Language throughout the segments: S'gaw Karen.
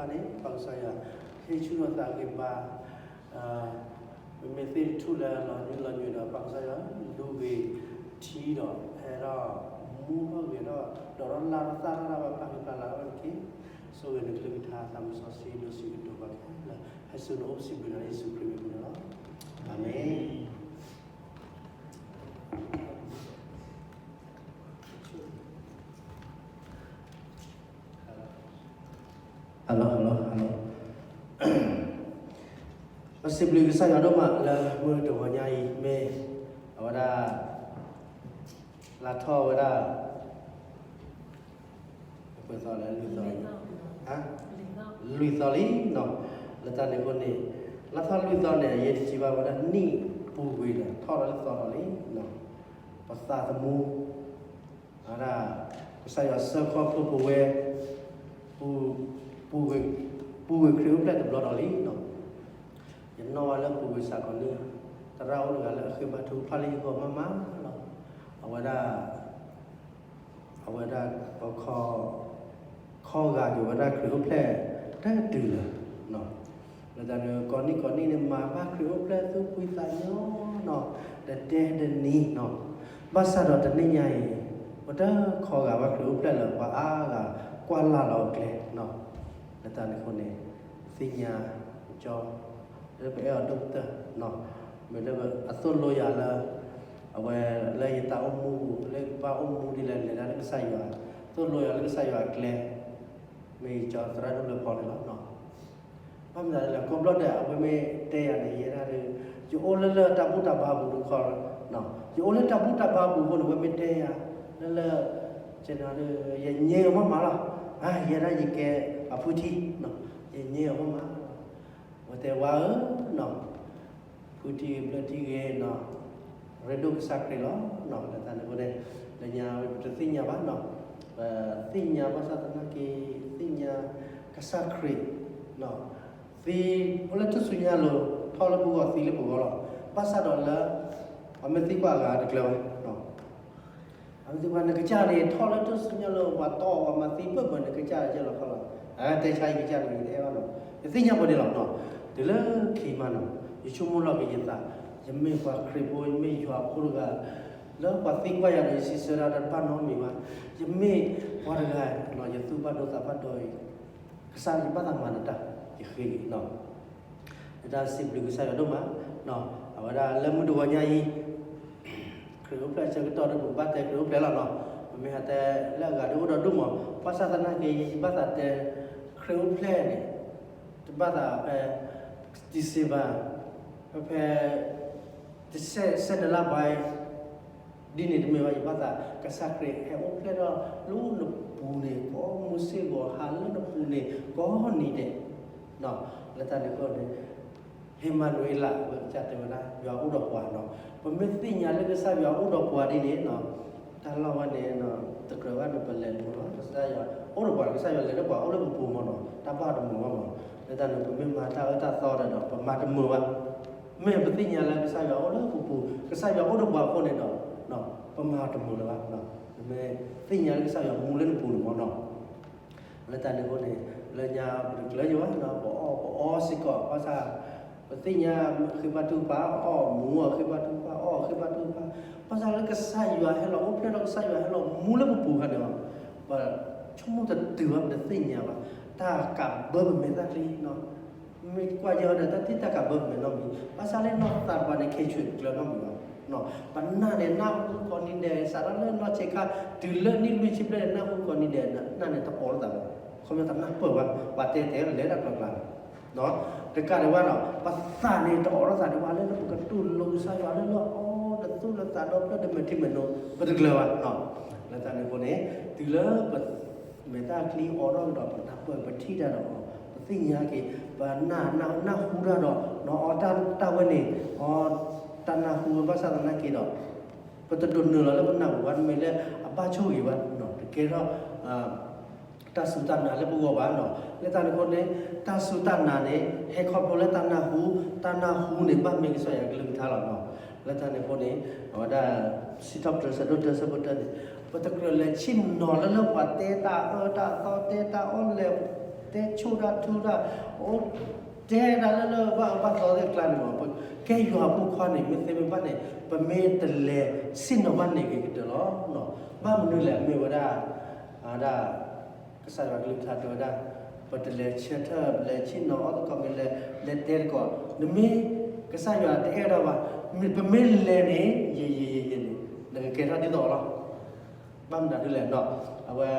န့ၣ် ပၢ်ကစၢ်ယွၤ ဟ့ၣ်ဆူၣ်ထီၣ်သးဂ့ၤဘါ မ့မ့ၢ်သ့ၣ်တထူၣ်လၢလီၤနုာ်လီၤညွံးဒီး ပၢ်ကစၢ်ယွၤ လူၤဂ့ၤထံဒီး ဟဲထီၣ်မူထီၣ်ဂဲၤထီၣ် ဒီးထီၣ်လၢ်ထီၣ်သၣ်ထီၣ်တၢ်ဘၣ်ပာ်ကဖျါလၢအဝဲတက့ၢ်. ဆိၣ်ဂ့ၤနကလုၢ်ကထါသးမူစီဆှံဒိၣ်စံးကတိၤပှၤခဲလၢာ် ဟဲဆူနအိၣ်ပစံးဘျုးနၤလၢယ့ၣ်ၡူးခရံာ်မံၤပူၤန့ၣ်လီၤ. အၤမ့ၣ်. Hello hello hello. ပစံးဘျုးကစၢ်ယွၤဒိၣ်မးလၢမုၢ်တဂီၤညါအံၤ မ့ၢ်အဝဲဒၣ် လါထီၣ်ဝဲဒၣ် ပှဲၤသီလဲၣ် လွံၢ်သီလံ, လွံၢ်သီလံနီၤ. လၢတၢ်န့ၣ်အဃိန့ၣ် လါထီၣ်လွံၢ်သီန့ၣ် အယဲၢ်တထံၣ်ဘၣ်ဝဲဒၣ်နံၣ်ပူၤကွံာ်ဒီး ထီၣ်ဒီးလၢသီဒီးလံ, ပသးသမူ ဝဲဒၣ် ကစၢ်ယွၤစၢဃီဖျိပဝဲ ပူၤကွံာ်ခရံာ်အိၣ်ဖျဲၣ်တဘျီဒီးလံနီၤ. ယနီၣ်ဝဲလၢပူၤကွံာ်စးခီနံၣ် သရၣ်အိၣ်တဂၤလၢအဃ့ဘါထုကဖၣ်လၢယဂီၢ်မးမးလီၤ. အဝဲဒၣ် အဝဲဒၣ် ခီဂာ်က့ၤဝဲဒၣ်ခရံာ်အိၣ်ဖျဲၣ်တတုၤလၢၤ. လၢတၢ်န့ၣ် ကိးနံၣ်ကိးနံၣ်န့ၣ် မၤဘၣ်ခရံာ်အိၣ်ဖျဲၣ်သူၣ်ဖှံသးညီနီၤ တဒဲတနံၤနီၤ. ဘၣ်ဆၣ်ဒီးတနံၤညါအံၤ ပတခီဂာ်ဘၣ်ခရံာ်အိၣ်ဖျဲၣ်လၢၤ ပှၤအါဂၤကွၢ်လၢ်လီၤအကျဲနီၤ. လၢတၢ်န့ၣ်အဃိန့ၣ် သ့ၣ်ညါကၠီ လၢပအဲၣ်အီၤဒိၣ်ကတၢၢ်နီၤ. မ့ၢ်လၢအသိၣ်လိယၤလၢ အဝဲလၢယတၢ်အိၣ်မူပူၤ လၢယဘၣ်အိၣ်မူဒ်လဲၣ်လဲၣ်ဒၣ်လၢကစၢ်ယွၤ သိၣ်လိယၤလၢကစၢ်ယွၤအကျဲ မ့ၢ်ယကၠီသရၣ်ဒိၣ်လၢဖီန့ၣ်လီၤ. ဘၣ်မနုၤလဲၣ် ကိးဘျီဒဲး အဝဲမ့ၢ်တဲယၤန့ၣ် ယဲဒၣ်ဒီး ယအိၣ်လၢလၢတၢ်ဘူၣ်တၢ်ဘါပူၤတခီ ယအိၣ်လၢတၢ်ဘူၣ်တၢ်ဘါပူၤအဃိန့ၣ် အဝဲမ့ၢ်တဲယၤ လၢလၢ ယညါအီၤမးမးလီၤ. ယဲဒၣ်ယကဲအဖုထံ ယညါအီၤမးမး ဝဲတဲဝါဧၢနီၤ ဖုထံဂ့ၤဘျၢထံဂ့ၤနီၤ ရ့ဒိၣ်ကစၢ်ခရံာ်လီၤ. လၢတၢ်န့ၣ်အဃိန့ၣ် လၢညါပတသ့ၣ်ညါဘၣ်နီၤ ပသ့ၣ်ညါဘၣ်ဆၣ်သနာ်က့ သ့ၣ်ညါကစၢ်ခရံာ် သံအိၣ်လၢထူၣ်စုညါလိၤ ထီၣ်လၢပဂီၢ် သံလၢပဂီၢ်လီၤ. ဘၣ်ဆၣ်ဒီးလၢ အမ့ၢ်သံကွၢ်အဂၤတကျၢၤဘၣ် အမ့ၢ်သံကွၢ် နကစၢ်န့ၣ် ထီၣ်လၢထူၣ်စုညါလိၤ ပှၤတီအီၤ ပှၤမၤသံပၢၢ်ပၢၢ် နကစၢ်ယဲၢ်လီၤခီလီၤ. တဲဆါယကစၢ်န့ၣ် ယတအဲၣ်ဘၣ်နီၤ ယသ့ၣ်ညါပှဲၤန့ၣ်လီၤနီၤ. တုၤလၢခံမးနီၤ ယဆိကမိၣ်လီၤက့ၤယသး ယမ့ၢ်ပှၤခရံာ်ဖိ ယမ့ၢ်ယွၤအဖိတဂၤ လၢပှၤသံကွၢ်ယၤဒီး ယစံးဆၢဒၣ်တဘၣ်နီတမံၤဘၣ်. ယမ့ၢ်ပှၤတဂၤ ယသူၣ်ဘၣ်ဒိသးဘၣ်ဒိအံၤ ကစၢ်ယဘၣ်သးမၤနတၢ် ယဃ့က့ၤနီၤ လၢတၢ်စံးဘျုးကစၢ်ယွၤဒိၣ်မး အဝဲဒၣ်လၢမုၢ်တဂီၤညါအံၤ ခရံာ်အိၣ်ဖျဲၣ်အဆၢကတီၢ်ဒီး ပဘၣ်တဲခရံာ်အိၣ်ဖျဲၣ်လီၤနီၤ. ပမ့ၢ်ဟးတဲလၢအဂၤဒီးအိၣ်ဒီးဒိၣ်မး ဘၣ်ဆၣ်သနာ်က့ ယဘၣ်သးတဲ ခရံာ်အိၣ်ဖျဲၣ်န့ၣ် တဘၣ်သးဖဲ December ဖဲ ဖဲ တဆဲး ဆဲးနလါဘါ ဒ်န့ၣ်တမ့ၢ်ဘၣ် ယဘၣ်သး ကစၢ်ခရံာ်ဟဲအိၣ်ဖျဲၣ်ထီၣ်လၢနပူၤန့ၣ် ကိးမုၢ်ဆ့ၣ်ဂီၤ ဟးလၢနပူၤန့ၣ် ကိးနံၤဒဲး လၢတၢ်န့ၣ်အဃိန့ၣ် ဟ့ၣ်မၤနူၤအ့လး ဝဲကစၢ်တဲဝဲဒၣ် ယွၤအိၣ်ဒီးပှၤနီၤ. ပမ့ၢ်သ့ၣ်ညါလၢကစၢ်ယွၤအိၣ်ဒီးပှၤဒ်န့ၣ်နီၤ တၢ်လီၢ်ဝဲန့ၣ် တကြၢးဘၣ်န့ၣ် ပလဲၤတမုာ်ဘၣ် ကစၢ်ယွၤအိၣ်ဒီးပှၤ ကစၢ်ယွၤလဲၤလၢပှၤအိၣ်လၢပပူၤမးနီၤ တၢ်ဘၣ်တမုာ်ဘၣ်မး လၢတၢ်န့ၣ် ပမ့ၢ်မၤတၢ်အၢတၢ်သီဒီး ပမၤတမုာ်ဘၣ်. မ့ၢ်ပသ့ၣ်ညါလၢကစၢ်ယွၤအိၣ်လၢပပူၤ ကစၢ်ယွၤအိၣ်ဒီးပှၤအဃိန့ၣ်ဒီး ပမၤတမုာ်လၢၤဘၣ်. ပမ့ၢ်သ့ၣ်ညါလၢကစၢ်ယွၤမူလၢနပူၤန့ၣ်မးနီၤ လၢတၢ်န့ၣ်အဃိန့ၣ် လၢညါပတကျၢၤယံၤဘၣ်နီၤ ပအီၣ်ပအီစ့ၢ်ကီး ဘၣ်ဆၣ် ပသ့ၣ်ညါဃ့ဘါထုကဖၣ် အီၣ်မူအီၣ်ဃ့ဘါထုကဖၣ် အီၣ်ဃ့ဘါထုကဖၣ် ဘၣ်ဆၣ်လၢကစၢ်ယွၤဟဲလီၤအိၣ်ဖျဲၣ်ထီၣ် ကစၢ်ယွၤဟဲလီၤမူလၢပပူၤအခါန့ၣ် ပဆိကမိၣ်တတုၤဘၣ် ပတသ့ၣ်ညါဘၣ် တၢ်ကးဘၢပမဲာ်သၣ်ချံနီၤ မ့ၢ်ကွၢ်ယဲၢ်ဒီး တၢ်တံၢ်တၢ်ကးဘၢပမဲာ်နီတမံၤ ဘၣ်ဆၣ်လၢနီၢ်သးတပၤန့ၣ် ခဲဆူးတကျၢၤနီတမံၤဘၣ်. ပနၢ်န့ၣ် နၢ်ဟူကိးနံၤဒဲး စးထီၣ်လၢနီၢ်ဆံးခါ တုၤလၢနံၣ်လွံၢ်ဆံဘျဲၣ်န့ၣ် နၢ်ဟူကိးနံၤဒဲး နၢ်န့ၣ်တအိးထီၣ်သးဘၣ်. ခီပညီတနၢ်ပၢၢ်ဘၣ် ပှၤတဲတဲလဲၤတၢ်ကျီကျါ တကးဒံးဘၣ်ဒီး ပသးန့ၣ်တအိးထီၣ်သးဒံးဘၣ် လၢပကတူၢ်လိာ်ကစၢ်ယွၤလၢလၢအီၤ တသူၣ်လၢသးဒီဖျၢၣ် တမဲာ်ထံမဲာ်နိ ပတကျၢၤဘၣ်. လၢတၢ်န့ၣ်အဃိန့ၣ် တုၤလၢပ မဲာ်သၣ်ချံအိးထီၣ်ကဒီး ပနၢ်ပၢၢ် ပထံၣ်တၢ်ဒီး ပသ့ၣ်ညါက့ၤ ပနၢ် နၢ်ဟူတၢ်ဒီး နီၢ်အီတၢ်ဝဲန့ၣ် အီတၢ်နၢ်ဟူဝဲဘၣ်ဆၣ်သနာ်က့ဒီး ပတဒိးနုာ်လီၤလၢပနၢ်ပူၤဘၣ် တမ့ၢ်လၢအဘၣ်ဆိၣ်ဂ့ၤဘၣ် တကဲထီၣ် တၢ်စူၢ်တၢ်နာ်လၢပဂီၢ်ဘၣ်နီၤ. လၢတၢ်န့ၣ်အဃိန့ၣ် တၢ်စူၢ်တၢ်နာ်န့ၣ် ဟဲခီဖျိလၢတၢ်နၢ်ဟူ, တၢ်နၢ်ဟူန့ၣ် ဘၣ်မ့ၢ်ကစၢ်ယွၤကလုၢ်ကထါလီၤနီၤ. လၢတၢ်န့ၣ်အဃိန့ၣ် အဝဲဒၣ် စံးထီၣ်ပတြၢၤ ဆၢဒိၣ်တၢ ဆၢဖိတၢန့ၣ် ပတကြၢးလဲၤဆ့ၣ်နီၤလၢလၢပှၤတဲတၢ်အၢတၢ်သီ တဲတၢ်အီၣ်လဲၣ် တဲဆိၣ်တၢ်ထူတၢ်, အိၣ်တဲဒၣ်လၢလၢဘၣ်အၢဘၣ်သီသ့ၣ်အကျါန့ၣ်မး, ကဲယွၤအဖိခွါန့ၣ် မ့ၢ်သ့မ့ၢ်ဘၣ်န့ၣ် ပမ့ၢ်တလဲၤဆ့ၣ်နီၤဘၣ်န့ၣ်ဂ့ၤကတၢၢ်လီၤ. ဘၣ်မနုၤလဲၣ် မ့ၢ်ဝဲဒၣ် ဒၣ် ကစၢ်ယွၤကလုၢ်ကထါတဲဝဲဒၣ် ပတလဲၤဆၢထၢၣ် လဲၤဆ့ၣ်နီၤအီၣ်သကိး မ့ၢ်လဲၤ လဲၤတဲသကိး, နမ့ၢ် ကစၢ်ယွၤတအဲၣ်ဒိးဘၣ်, ပမ့ၢ်လဲၤန့ၣ် ယံာ်ယံာ်ယံာ်ယံာ်န့ၣ် နကကဲထီၣ်ဒ်သိးလီၤ. ဘၣ်မနုၤဒ်လဲၣ်နီၤ, အဝဲ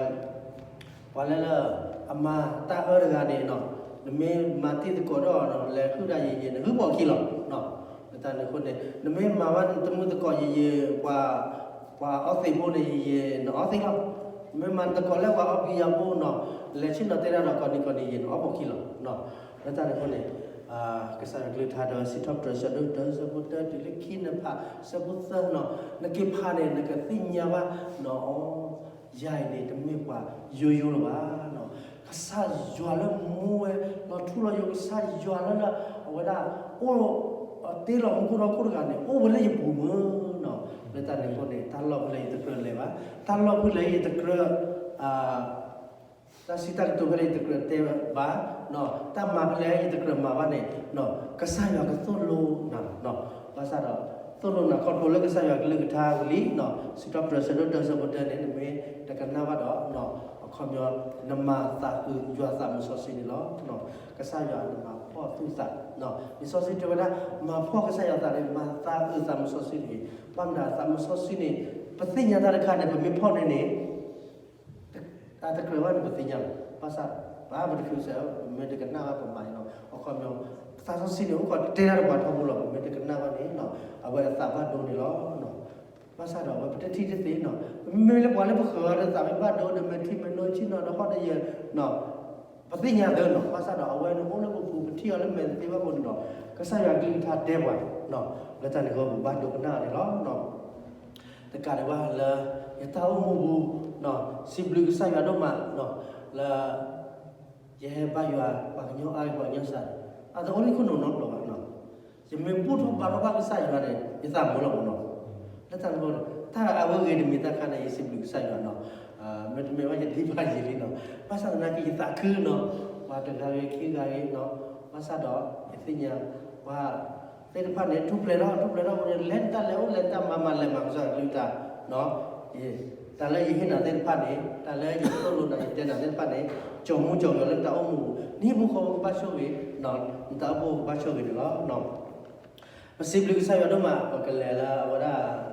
ပှၤလၢလၢ အမၤတၢ်အၢတဂၤန့ၣ်နီၤ, နမ့ၢ်မၤတ့ၢ်သကိးဒီး လဲၤဟုၣ်ဒၣ်ယံာ်ယံာ် နဟုၣ်ပိာ်ခံလီၤ. လၢတၢ်န့ၣ်အဃိန့ၣ် နမ့ၢ်မၤဘၣ်နတမုာ်သကိးယံာ်ယံာ် ပှၤ ပှၤအီသံးဖိန့ၣ်ယံာ်ယံာ် နအီသံးလီၤ. နမ့ၢ်မၤနသကိးလၢပှၤအီပံယီဖိနီၤ, လဲၤဆ့ၣ်နီၤတဲဒၣ်ဒီးကိးနံၤကိးနံၤယံာ် နအီပိာ်ခံလီၤ. လၢတၢ်န့ၣ်အဃိန့ၣ် ကစၢ်ယွၤကလုၢ်ကထါဒီး စံးထီၣ်ပတြၢၤ ဆၢဒိၣ်တၢ ဆၢဖိတၢ တုၤလၢခံနဖး ဆၢဖိသၢနီၤ, နက့ၤဖးန့ၣ် နကသ့ၣ်ညါဘၣ်နီၤ, ယၤအံၤန့ၣ် တမ့ၢ်ပှၤယိယိလၢၤဘၣ်နီၤ. ကစၢ်ယွၤလၢမူဝဲ လီၤထူလီၤယိာ် ကစၢ်ယွၤလၢလၢ အဝဲဒၣ် အိၣ် တ့လီၤမူခိၣ်ဒီခိၣ်တဂၤန့ၣ် အိၣ်ဝဲလၢယပူၤမုၢ်နီၤ. လၢတၢ်န့ၣ်အဃိန့ၣ် တၢ်လီၢ်ဖဲလဲၣ်ယတကြၢးလဲၤဘၣ်, တၢ်လီၢ်ဖဲလဲၣ်ယတကြၢး တၢ်စံးတၢ်ကတိၤဖဲလဲၣ်ယတကြၢးတဲဘၣ်, တၢ်မၤဖဲလဲၣ်ယတကြၢးမၤဘၣ်န့ၣ် ကစၢ်ယွၤကသိၣ်လိနၤ, ဘၣ်ဆၣ်ဒီး သိၣ်လိနၤခီဖျိလၢကစၢ်ယွၤကလုၢ်ကထါဝံၤလံ, စံးထီၣ်ပတြၢၤ ဆၢဒိၣ်တၢ ဆၢဖိတၢန့ၣ် နမ့ၢ်တကနၣ်ဘၣ်ဒီး အခီပညီ နမၤသးအုးယွၤသးမုၢ်စီဆှံန့ၣ်လီၤ. ကစၢ်ယွၤနမၤဖှီၣ်သူၣ်သး, လံာ်စီဆှံတဲဝဲဒၣ် မၤဖှီၣ်ကစၢ်ယွၤသးန့ၣ် မၤသးအုးသးမုၢ်စီဆှံတဂ့ၤ. ဘၣ်မနုၤသးမုၢ်စီဆှံန့ၣ် ပသ့ၣ်ညါတၢ်တခါန့ၣ် ပမ့ၢ်ဖှီၣ်န့ၣ်န့ၣ် တကြၢးဘၣ်န့ၣ် ပသ့ၣ်ညါလီၤ. ဘၣ်ဆၣ် ဘၣ်ပတချုးစဲး ပမ့ၢ်တကနၣ်ဘၣ်ပမၤအံၤလီၤ. အခီပညီ သးစီဆှံန့ၣ် အိၣ်ခိးတဲဒၣ်ဒီးပှၤထီဘိလီၤ. ပမ့ၢ်တကနၣ်ဘၣ်န့ၣ် အဝဲအသးဘၣ်ဒိန့ၣ်လီၤ. ဘၣ်ဆၣ်ဒီး အဝဲပတထံၣ်တသ့နီၤ. မ့မ့ၢ်လၢပှၤလၢပဃၢၤဒီးသးမ့ၢ်ဘၣ်ဒိဒီး မဲာ်ထံမဲာ်နိဆ့ၣ်နီၤဒီးဟီၣ်ဒီးယၢၤ ပသ့ၣ်ညါသ့နီၤ. ဘၣ်ဆၣ်ဒီး အဝဲန့ၣ်အိၣ်လၢပပူၤ ပထံၣ်အီၤလၢမဲာ်တသ့ဘၣ်အဃိန့ၣ်ဒီး ကစၢ်ယွၤကလုၢ်ကထါတဲပှၤ လၢတၢ်န့ၣ်အဃိ ပဘၣ်ဒိကနၣ်အီၤန့ၣ်လီၤ. တကးဒံးဘၣ်လၢ ယတၢ်အိၣ်မူပူၤ စံးဘျုးကစၢ်ယွၤဒိၣ်မး လၢ ယဟဲဘါယွၤ ပှၤကညီအါဂ့ၤ ပှၤကညီစှၤ အတအိၣ်လၢခိၣ်နူာ်နီတဘျီဘၣ်နီၤ. ယမ့ၢ်ဘူၣ်ထီၣ်ဘါထီၣ်ဘၣ်ကစၢ်ယွၤန့ၣ် ယသးမုာ်လီၤမးနီၤ. လၢတၢ်န့ၣ်အဃိ တၢ်အဝဲဂ့ၤတမံၤတၢ်ခါန့ၣ် ယစံးဘျုးကစၢ်ယွၤနီၤ. မ့တမ့ၢ်ဘၣ်ယဒ်ဘၣ်ယံာ်လံနီၤ. ဘၣ်ဆၣ်သနာ်က့ ယသးခုနီၤ. ပှၤတဂၤဂ့ၤခံဂၤဂ့ၤနီၤ. ဘၣ်ဆၣ်ဒီး ယသ့ၣ်ညါ ပှၤသ့ၣ်တဖၣ်န့ၣ် ထူၣ်ဖျဲးထီၣ် ထူၣ်ဖျဲးထီၣ်အဃိန့ၣ် လဲၤတၢ်လဲၤအိၣ်လဲၤတၢ်မၤမၤလဲၤမၤကစၢ်ယွၤကလုၢ်ကထါ တၢ်လၢယဟ့ၣ်နၤသ့ၣ်တဖၣ်န့ၣ် တၢ်လၢယသိၣ်လိနၤ ယတဲနၤသ့ၣ်တဖၣ်န့ၣ် ကၠီၤမူကၠီၤယွၤလၢနတၢ်အိၣ်မူပူၤ နဟံၣ်ဖိဃီဖိကဘၣ်ဆိၣ်ဂ့ၤ နတၢ်အိၣ်ဖှိၣ်ကဘၣ်ဆိၣ်ဂ့ၤန့ၣ်လီၤ. ပစံးဘျုးကစၢ်ယွၤဒိၣ်မး ပကလဲၤလၢအဝဲဒၣ်